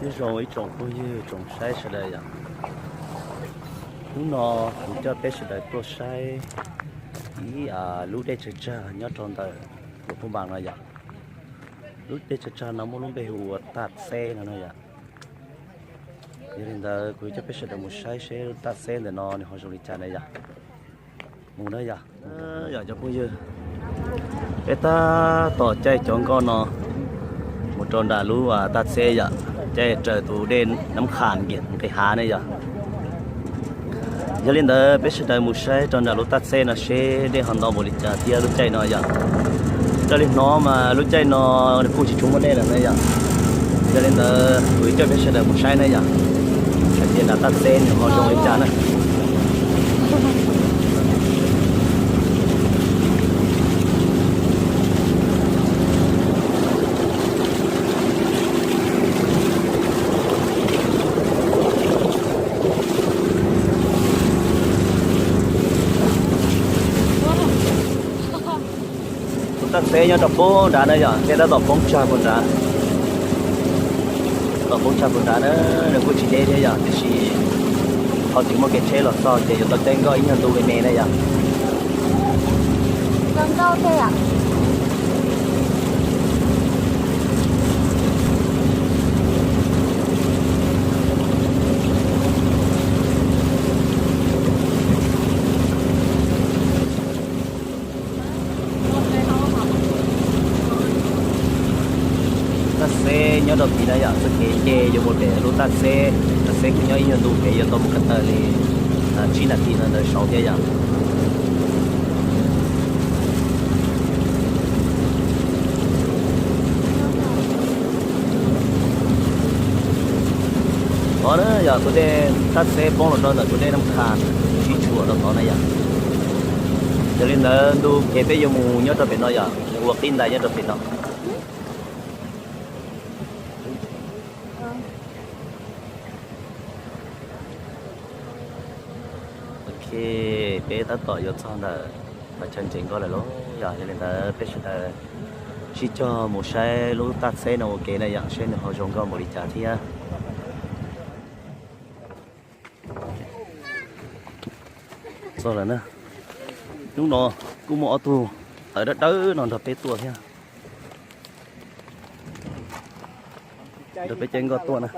Nyob zoo ib tsoom phooj ywg tsoom saib sawv daws yom. Hnub no kuv coj peb sawv daws tuaj saib ib lub dej tsawg tsawg nyob rau ntawm Luam Phab Npas no yom. Lub dej tsawg tsawg no muaj lub npe hu ua Taj Xeb no no yom. Yog li ntawd kuv yuav coj peb sawv daws mus saib seb lub Taj Xeb ntawm no nws ho zoo li cas na yom. Mus na yom. Yom cov phooj ywg, peb tab tom caij cov nkoj no mus rau nram lub Taj Xeb yom, caij raws tus dej Nab Qhas nqis hav ne yom. Yog li ntawd peb sawv daws mus saib rau nram lub Taj Xeb no seb dej ho ntau npaum li cas thiab lub caij no yom. Raws li hnov mas lub caij no kuj tsis tshua muaj dej lawm na yom. Yog li ntawd kuv coj peb sawv daws mus saib na yom, hais tias nram Taj Xeb nws ho zoo li cas na. Lub Taj Xeb nyob rau pem nrad na yom, dej tab tom poob tsag pem nrad. Tab tom poob tsag pem nrad na, nws kuj tsis deb thiab yom, tiam sis qhov tsis muaj kev tsheb los txog ces yuav tau caij nkoj ib nyuag ntu me me na yom. Taj Xeb nyob rau tid na yom, txoj kev nce yuav mus pem lub Taj Xeb. Taj Xeb kuj nyob ib nyuag ntu kev, yuav tau mus ko taw li tsib nas this no ntawd saud thiab yom. Tod na yog tus dej Taj Xeb poob los rau ntawm tus dej Nab Qhas sib tshuam rau tod na yom. Yog li ntawd ntu kev peb yuav mus nyob rau pem no yom, nws ua qib ntais nyob rau pem no. Ok, peb tab tom yuav txog ntawm qhov chaw ntsev nkoj lawm lauj yom. Yog li ntawd peb sawv daws sib cog mus saib lub Taj Xeb no ua ke na yom, seb nws ho zoo nkauj npaum li cas thiab. Txog lawm na. Hnub no kuj muaj ob tug tawv dawb dawb no nrog peb tuaj thiab. Nrog peb caij nkoj tuaj na.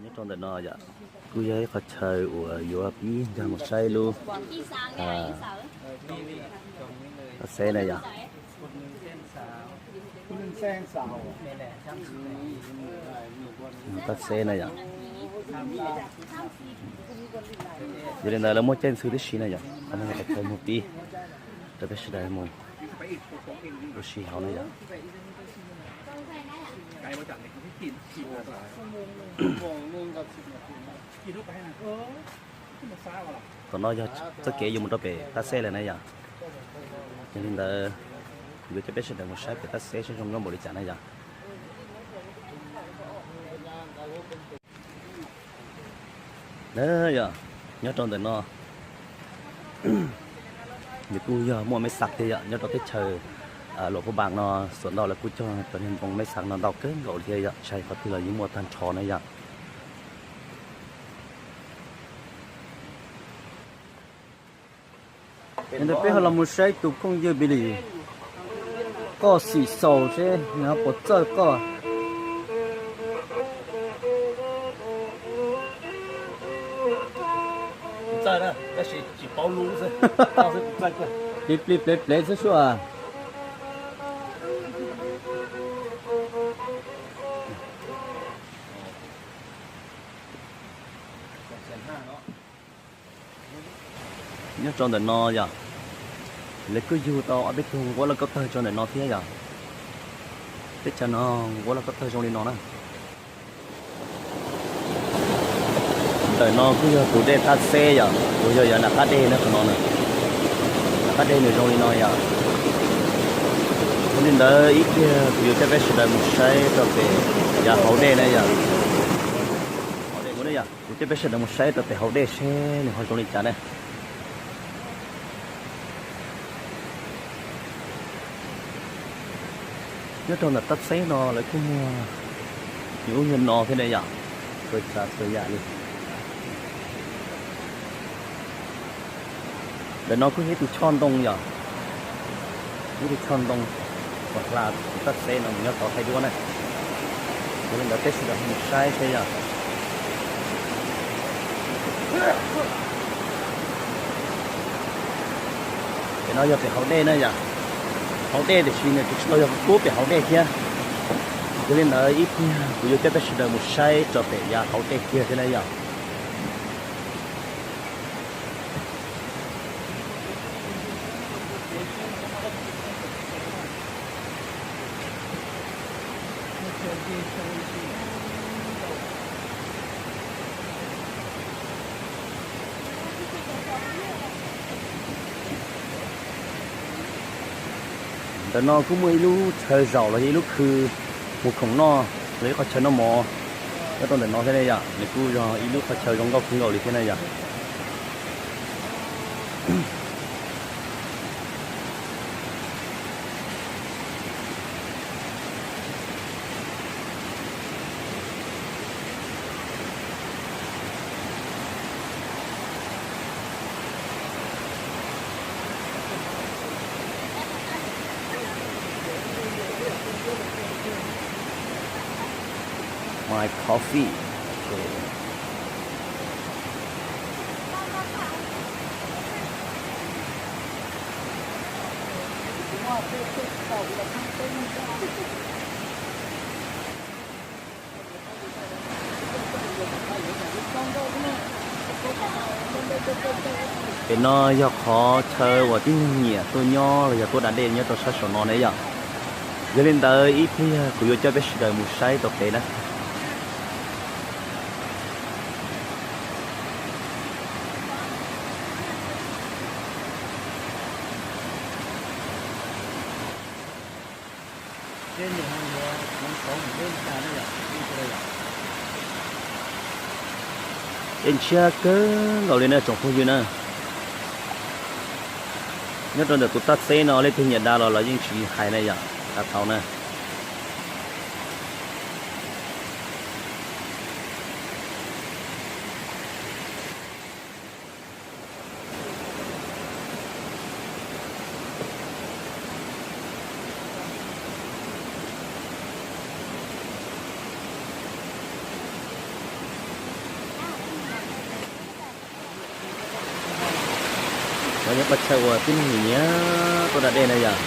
Nyob rau ntawm no yom, kuj yog ib qhov chaw uas yuav pib nkag mus saib lub Taj Xeb na yom. Taj Xeb na yom. Yog li ntawd lawv muaj caij ntxhw tib si na yom, qhov no yog qhov chaw mus pib rau peb sawv daws mus ua si hauv na yom. Tom no yog txoj kev yuav mus rau pem Taj Xeb lawm na yom. Yog li ntawd yuav coj peb sawv daws mus saib pem Taj Xeb saib zoo nkauj npaum li cas na yom. Na yom, nyob rau ntawm no nws kuj yog muaj mej xas thiab yom, nyob rau teb chaws Luam Phab Npas no xuam ntau lawv kuj cog cov niag npoo mej xas no ntau kawg nkaus thiab yom, tsis hais qhov twg los yeej muaj tag nrho na yom. Ntawd peb ho los mus saib tus phooj ywg Pis Lis, koj xim xaus seb nws ho puas txawj koj. Plig plig plev plev xwb sua. Nyob rau ntawm no yom, lawv kuj yug tau ob peb tug nquab loj koj tawg rau ntawm no thiab yom. Teb chaws no nquab loj koj tawg zoo li no na. Ntawm no kuj yog tus dej Taj Xeb yom, kuj yog yav nram qab deg na qhov no na. Nram qab deg nws zoo li no yom. Yog li ntawd ib pliag kuv yuav coj peb sawv daws mus saib rau pem yav hauv dej na yom. Kuv coj peb sawv daws mus saib rau pem hauv dej seb nws ho zoo li cas na. Nyob rau ntawm tab txeb no lawv kuj muag nws ub nyuag no thiab ne yom, txhua tsav txhua yam li. Ntawm no kuj yog ib tug choj ntoo yom, ib tug choj ntoo uas hla tab txeb no mus nyob tod thaij duab na. Yog li ntawd peb sawv daws mus saib seb yom. Pem no yog pem hauv dej na yom, hauv dej tiam sis nws tsis tau yog puab pem hauv dej thiab. Yog li ntawd ib pliag kuv yuav coj peb sawv daws mus saib rau pem yav hauv dej kiag thiab na yom. Ntawm no kuj muaj ib lub chaw zaum los yog ib lub khw mus khoom noj los ib qhov chaw noj mov nyob rau ntawm no thiab ne yom. Nws kuj yog ib lub qhov chaw zoo nkauj kawg nkaus li thiab na yom. My coffee. Pem no yog qhov chaw uas tib neeg nyiam tuaj nyob los yog tuaj da dej nyob rau sab saum no ne yom. Yog li ntawd ib pliag kuv yuav coj peb sawv daws mus saib rau pem na. Yeej tshiab kawg nkaus li na tsoom phooj ywg na. Nyob rau ntawm tus tab txeb no leej twg nyiam da los los yeej tsis hais na yom, da tau na. Qhov nyob qhov chaw uas tib neeg nyiam tuaj da dej na yom.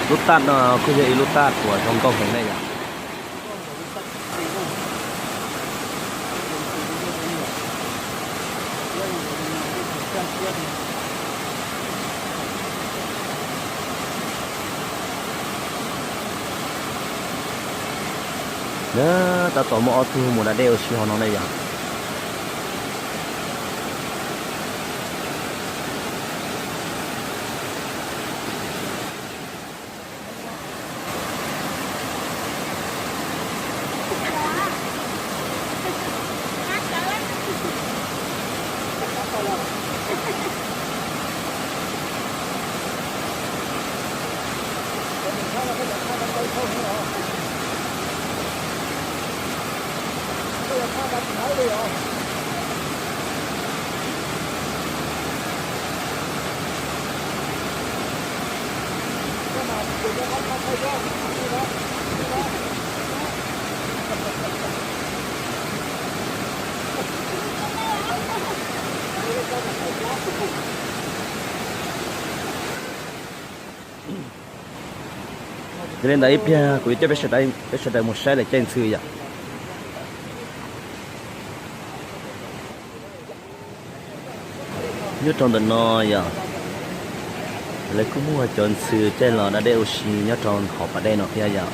Lub taj no kuj yog ib lub taj uas zoo nkauj heev ne yom. Tab tom muaj ob tug mus da dej ua si hauv no ne yom. Yog li ntawd ib pliag kuv yuav coj peb sawv daws mus saib lawv caij ntxhw yom. Nyob rau ntawm no yom, lawv kuj muaj cov ntxhw caij los da dej ua si nyob rau hauv pas dej no thiab yom.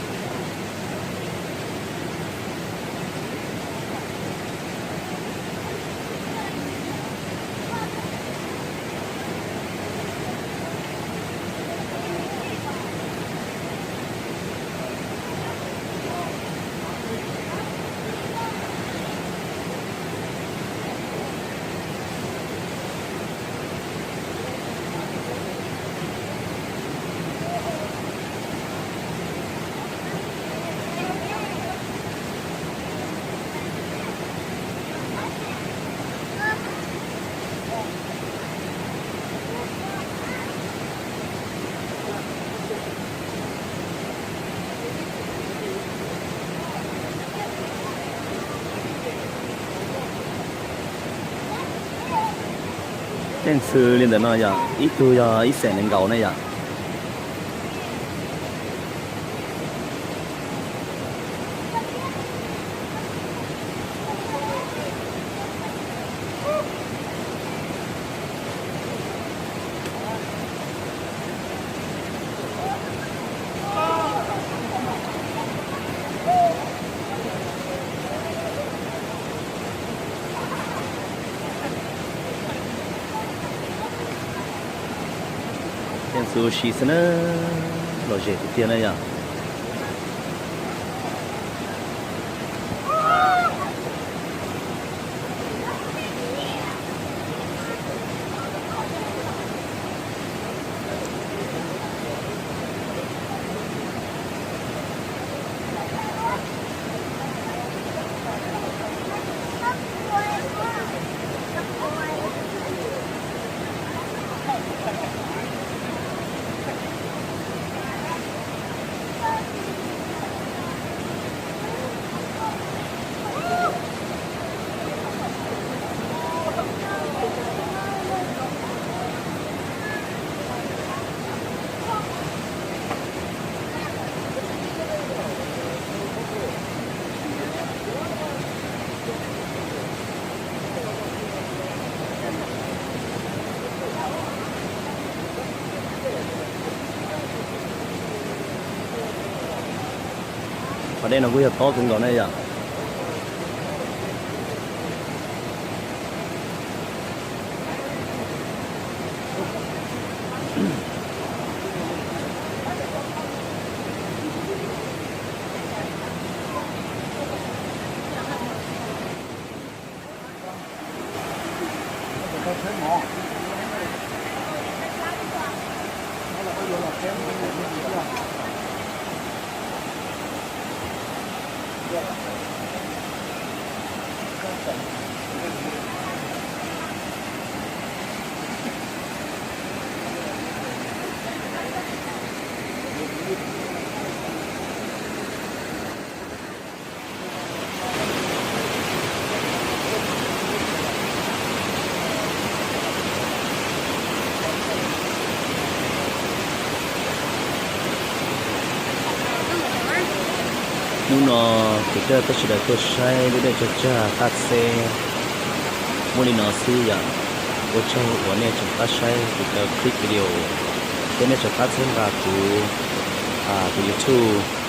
Tej ntxhw li ntawm no yog ib tug yog ib xees nees nkaum na yom. Tej ntxhw ua si xwb na, lom zem tiag tiag na yom. Qhov dej no kuj yog tob kawg nkaus na yom. Hnub no kuv coj peb sawv daws tuaj saib lub dej tsag tsag qab txheb muaj li no xwb yom. Ua tsaug uas nej tseem pab saib kuv cov clip video thiab nej tseem pab txhawb nqa kuv tus YouTube.